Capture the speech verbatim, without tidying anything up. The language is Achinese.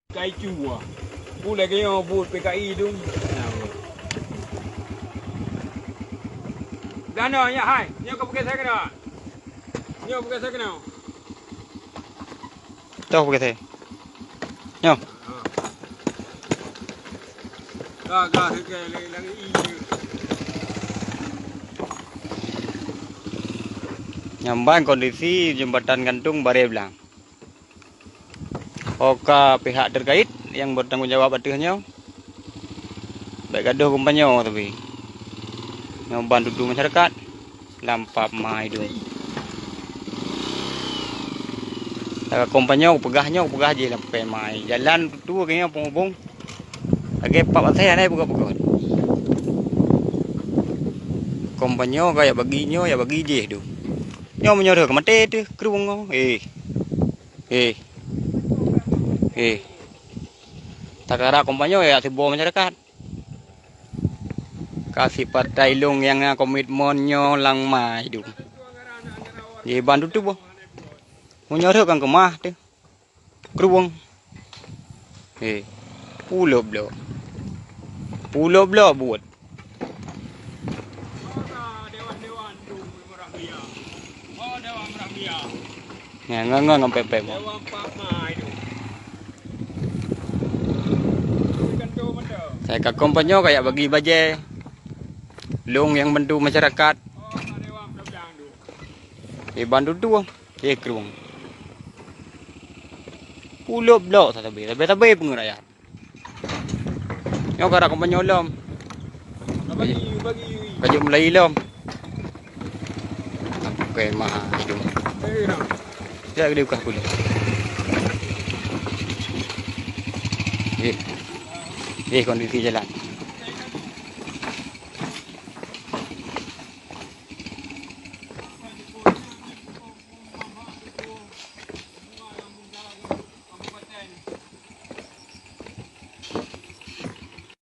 Kai cua. Pu lagèe nyoe buet P K I dum. Nah, bu. Dana ya hai. Nyoe ka pakai saya kena. Nyoe pakai saya kena. Toh pakai saya. Nyoe. Ga ga ke lagi lagi i. Nyamban kondisi jembatan gantung baré blang. Oka pihak terkait nyang bertanggung jawab ateueh nyoe, bèk gadoh kompanyo tapi. Nyoe ban dudu masyarakat lam pap mai dum. Taga kompanyo peugah nyoe, peugah jih lam pap mai. Jalan dudu keu nyoe penghubung. Lagèe pap asai hana peugah-peugah. Kompanyo ka yak bagi nyoe, yak bagi jih dum. Nyoe meunyoe ka maté teuh krueng nyoe. Eh. Eh. Eh. Takara kompanyo ya siboh masyarakat. Ka sipatai lôn nyang na komitmen nyoe lam mai dum. Di ban tutup boh. Meunyoe rhot kan keumah teuh. Krueng. Eh. Pulop blok. Pulop blok buet. Ngon, ngon, ngon, ngon, pèp, pèp. Saya ka kompanyo ka yak bagi bajèe. Lôn nyang bantu masyarakat. Eh, bantu tu. Eh, krueng. Pulop blok sabe-sabe, sabe-sabe peungeuh rakyat. Nyoe ka rot kompanyo lom. Bagi, bagi. Ka jeuet mulai lom. Oke, mah itu. Eh, nah. Ya, gede buka kulit. Eh. Eh, kondisi jalan.